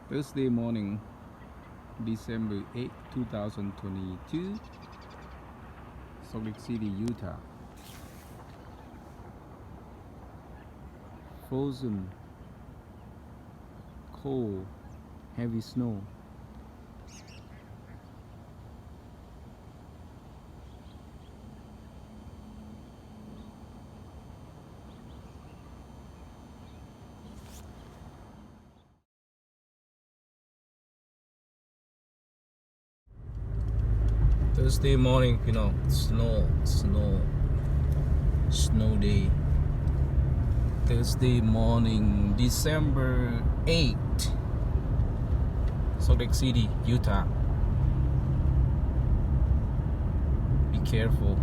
Thursday morning, December eighth, two thousand twenty-two, Salt Lake City, Utah. Frozen, cold, heavy snow. Thursday morning ພີ່ນ້ອງ snow snow snow day. Thursday morning, December eighth, Salt Lake City, Utah. Be careful.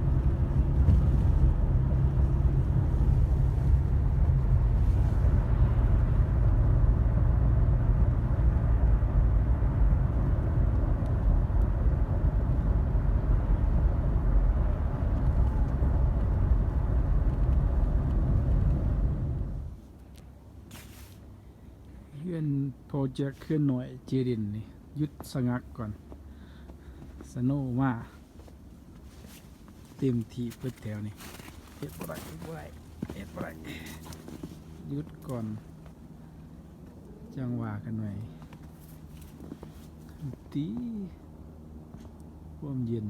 ເຮືອນ ໂປຣເຈັກເຮືອນນ້ອຍເຈເດັນນີ້ ຢຸດສະງັກກ່ອນ ສະໂນມາເຕັມທີ່ເບິດແຖວນີ້ ເຮັດບໍ່ໄດ້ ເຮັດບໍ່ໄດ້ ເຮັດບໍ່ໄດ້ ຢຸດກ່ອນ ຈັ່ງວ່າກັນໃໝ່ ຕິ ຄວາມເຢັນ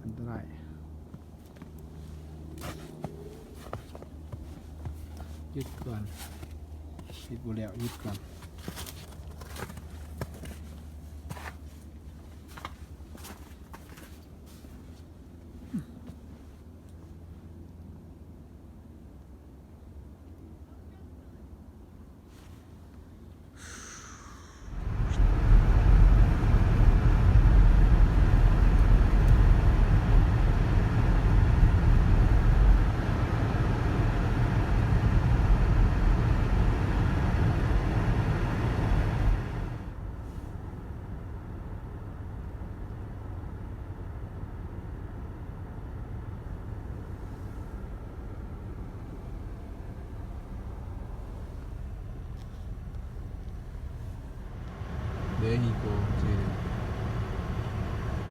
ອັນຕະລາຍ. ຢຸດກ່ອນ ເຮັດບໍ່ແລ້ວ ຢຸດກ່ອນ. ເດ ເດ ເດ